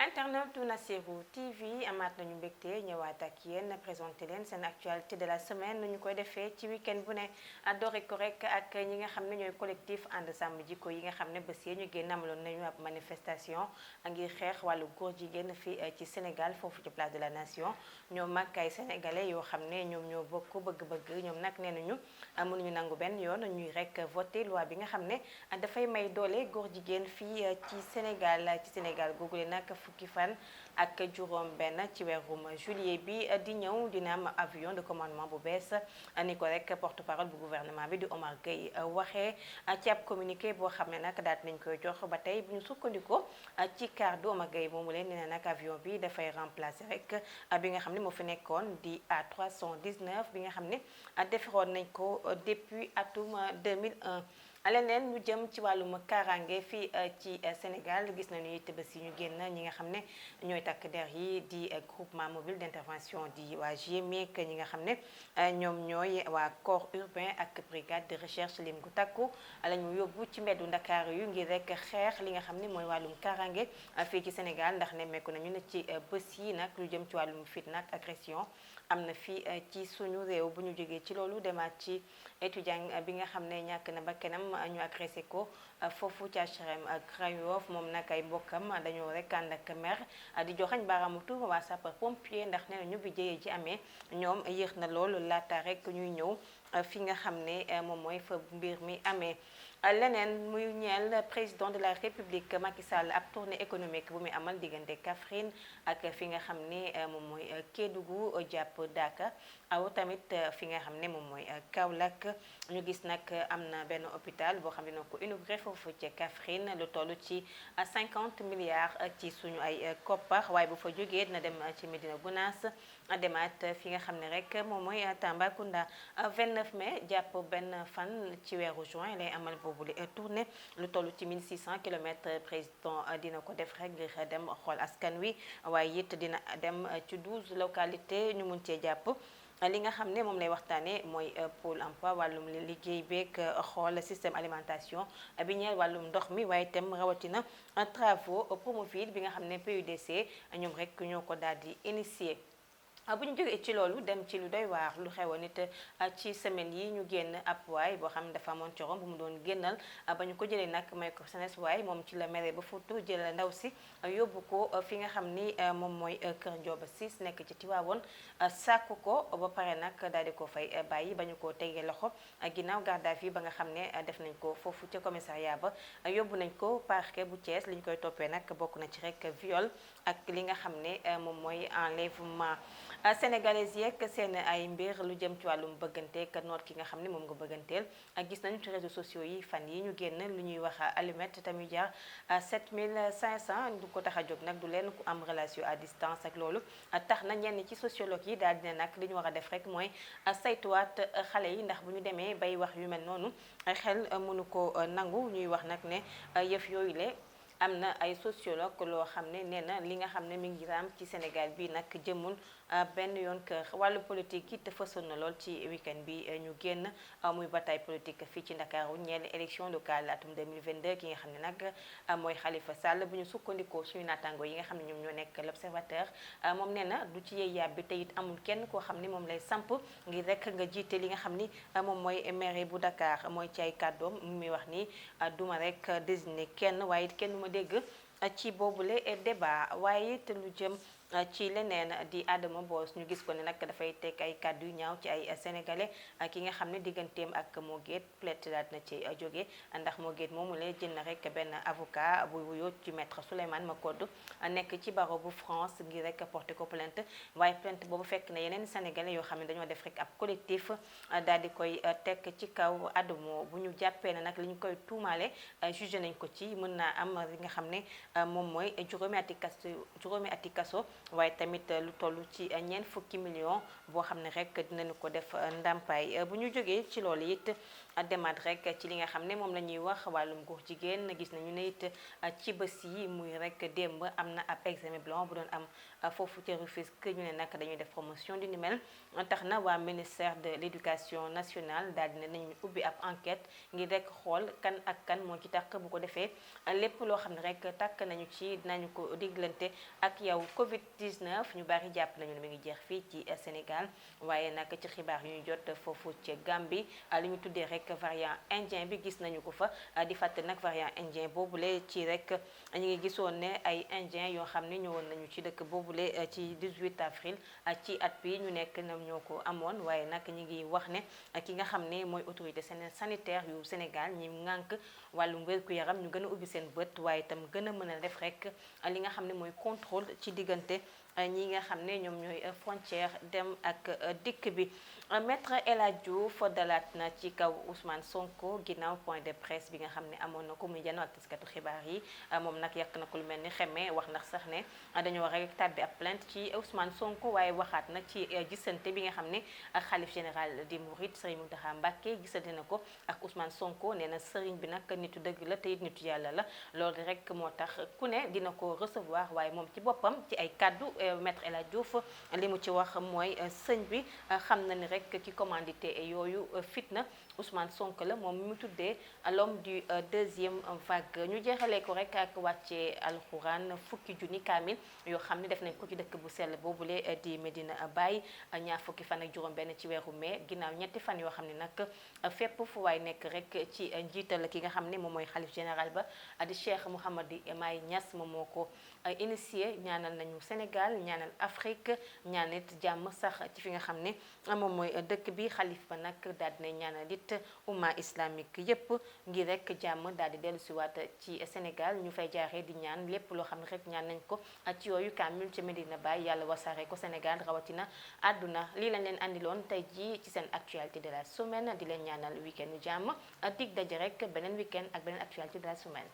Internet Nassirou TV amaat nañu mbégte ñëwaat ak yéen présenté leen seen actualité de la semaine ñu koy defee ci week-end bu ne doore ko rek ak ñi nga xam ne ñooy collectif ànd sàmm jikko yi nga xam ne bés yi ñu génn amaloon nañu ab manifestation ngir xeex wàllu góor jigéen fii ci Sénégal foofu ci place de la nation ñoom mag ay sénégalais yoo xam ne ñoom ñoo bokk bëgg-bëgg ñoom nag nee nañu mënuñu nangu benn yoon ñuy rek voté loi bi nga xam ne dafay may doole góor jigéen fii ci Sénégal googule nag fukki fan ak juróom benn ci weerum juillet bi di ñëw dina am avion de commandement bu bees ni ko rek porte-parole bu gouvernement bi di Omar Gueye waxee ci ab communiqué boo xam ne nag daal nañ koy jox ba tey bu ñu sukkandikoo ci kàddu Omar Gueye moomu leen nee na nag avion bi dafay remplacer rek bi nga xam ne moo fi nekkoon di A319 bi nga xam ne defaroon nañ ko depuis atum 2001. leneen ñu jëm ci wàllum kaaraange fii ci Sénégal gis nañu it bés yi ñu génn ñi nga xam ne ñooy takk der yi di groupement mobile d'intervention di waa GIMIC ñi nga xam ne ñoom ñooy waa corps urbain ak brigade de recherche lim gu takku la ñu yóbbu ci mbeddu Ndakaaru yu ngir rek xeex li nga xam ne mooy wàllum kaaraange fii ci Sénégal ndax nemmeeku nañu ne ci bés yi nag lu jëm ci wàllum fitna ak agression am na fii ci suñu réew bu ñu jógee ci loolu demaat ci étudiant bi nga xam ne ñàkk na bakkanam ñu agressé ko foofu ci HLM ak Grand Yoff moom nag ay mbokkam dañoo rek ànd ak mer di joxañ baaraamu tuuma waa sapeur pompier ndax nee na ñu bi jëyee ji amee ñoom yéex na loolu laata rek ñuy ñëw fi nga xam ne moom mooy fa mbir mi amee. leneen muy ñeel président de la République Macky Sall ab tournée économique bu muy amal diggante Kaffrine ak fi nga xam ne moom mooy Kédougou jàpp Dakar aw tamit fi nga xam ne moom mooy Kaolack ñu gis nag am na benn hôpital boo xam ne dina ko inauguré foofu ci Kaffrine lu toll ci 50 milliards ci suñu ay koppar waaye bu fa jógee dina dem ci Médina Gounass demaat fi nga xam ne rek moom mooy Tambacounda 29 mai jàpp benn fan ci weeru juin lay amal boobu li tournée lu toll ci 1600 kilomètres président dina ko def rek ngir dem xool askan wi waaye it dina dem ci 12 localités ñu mun cee jàpp li nga xam ne moom lay waxtaanee mooy pôle emploi wàllum liggéey beeg xool système alimentation bi ñeel wàllum ndox mi waaye itam rawatina travaux Promoville bi nga xam ne PUDC ñoom rek ñoo ko daal di initier. bu ñu jógee ci loolu dem ci lu doy waar lu xewoon it ci semaine yi ñu génn ab waay boo xam ne dafa amoon corom bu mu doon génnal ba ñu ko jëlee nag may ko senes waay moom ci la mere ba futu jël ndaw si yóbbu ko fi nga xam ni moom mooy kër Ndioba Ciss nekk ci Tiwaawoon sàkku ko ba pare nag daal di ko fay bàyyi ba ñu ko tegee loxo ginnaaw garde à vue ba nga xam ne def nañ ko foofu ca commissariat ba yóbbu nañ ko parquet bu Thiès li ñu koy toppee nag bokk na ci rek viol ak li nga xam ne moom mooy enlèvement. Sénégalais yeeg seen ay mbir lu jëm ci wàllum bëgganteeg noot ki nga xam ne moom nga bëgganteel ak gis nañu ci réseaux sociaux yi fan yi ñu génn lu ñuy wax allumette tamit jar 7500 du ko tax a jóg nag du leen ku am relation à distance ak loolu tax na ñenn ci sociologue yi daal dina nag li ñu war a def rek mooy saytuwaat xale yi ndax bu ñu demee bay wax yu mel noonu xel mënu ko nangu ñuy wax nag ne yëf yooyu le am na ay sociologue loo xam ne nee na li nga xam ne mi ngi raam ci Sénégal bi nag jëmul benn yoon kër wàllu politique it fësoon na lool ci week-end bi ñu génn muy bataille politique fii ci Ndakaaru ñeel élection locale atum 2022 ki nga xam ne nag mooy Khalifa Sall bu ñu sukkandikoo suñu naataango yi nga xam ne ñoom ñoo nekk l'observateur moom nee na du ci yey yàbbi te it amul kenn koo xam ne moom lay samp ngir rek nga jiite li nga xam ni moom mooy maire bu Dakar mooy ci ay kàddoom mu muy wax ni duma rek désigner kenn waaye it kenn duma dégg ci boobule débat waaye it lu jëm ci leneen di Adama Boss ñu gis ko ne nag dafay teg ay kàddu yu ñaaw ci ay sénégalais ki nga xam ne digganteem ak Mo Gates plainte daal na ci jóge ndax Mo Gates moomu la jël na rek benn avocat bu wuyoo ci maître Souleymane Makodou nekk ci barreau bu France ngir rek porter ko plainte waaye plainte boobu fekk na yeneen sénégalais yoo xam ne dañoo def rek ab collectif daal di koy teg ci kaw Adamo bu ñu jàppee ne nag li ñu koy tuumaale jugé nañ ko ci mën naa am li nga xam ne moom mooy juróomi ati kaso waaye tamit lu toll ci ñeent fukki millions boo xam ne rek dinañu ko def ndàmpaay. Bu ñu jógee ci loolu it demaat rek ci li nga xam ne moom la ñuy wax wàllum góor jigéen gis nañu ne it ci bés yi muy rek démb am na ab examen blanc bu doon am foofu ci Rufisque ñu ne nag dañuy def promotion du ni mel tax na waa ministère de l'éducation nationale daal dina nañu ubbi ab enquête ngir rek xool kan ak kan moo ci takk bu ko defee lépp loo xam ne rek takk nañu ci dinañu ko diglante ak yow Covid 19 ñu bari jàpp nañu ne mi ngi jeex fii ci Sénégal waaye nag ci xibaar yu ñu jot foofu ci Gambie li ñu tuddee rek variant indien bi gis nañu ko fa di fàtte nag variant indien boobule ci rek ñu ngi gisoon ne ay indien yoo xam ne ñëwoon nañu ci dëkk boobule ci 18 avril ci at bi ñu nekk ñoom ñoo ko amoon waaye nag ñu ngi wax ne ki nga xam ne mooy autorité sanitaire yu Sénégal ñi ŋànk wàllum wér-gu-yaram ñu gën a ubbi seen bët waaye itam gën a mën a def rek li nga xam ne mooy contrôle ci diggante ñi nga xam ne ñoom ñooy frontière dem ak dikk bi. Maître El Hadji Diouf dalaat na ci kaw Ousmane Sonko ginnaaw point de presse bi nga xam ne amoon na ko muy janoo ak taskatu xibaar yi moom nag yàq na ko lu mel ni xeme wax ndax sax ne dañoo war rek tàbbi ab plainte ci Ousmane Sonko waaye waxaat na ci gisante bi nga xam ne xalif général di Mouride Serigne Mountakha Mbacké gisante na ko ak Ousmane Sonko nee na Serigne bi nag nitu dëgg la te it nitu yàlla la loolu rek moo tax ku ne dina ko recevoir waaye moom ci boppam ci ay kaddu Maître El Hadji Diouf li mu ci wax mooy sëñ bi xam na ni rek ki commandité yooyu fitna Ousmane Sonko la moom mu tuddee l'homme du deuxième vague ñu jeexalee ko rek ak wàccee alxuraan fukki junni kaamil yoo xam ne def nañ ko ci dëkk bu sell boobule di Medina Baye ñaar fukki fan ak juróom-benn ci weeru mai ginnaaw ñetti fan yoo xam ne nag fépp fu waay nekk rek ci njiital ki nga xam ne moom mooy xalif général ba di Cheikh Mouhamadi Maye Niass moom moo ko initié ñaanal nañu Sénégal ñaanal Afrique ñaanit jàmm sax ci fi nga xam ne moom mooy dëkk bi xalif ba nag daal dina ñaanal it umma islamique yépp ngir rek jàmm daal di dellu siwaat ci Sénégal ñu fay jaaree di ñaan lépp loo xam ne rek ñaan nañ ko ci yooyu kaamil ci Medina Baye yàlla wasaare ko Sénégal rawatina àdduna lii lañ leen andiloon tey jii ci seen actualité de la semaine di leen ñaanal week-end jàmm dig daje rek beneen week-end ak beneen actualité de la semaine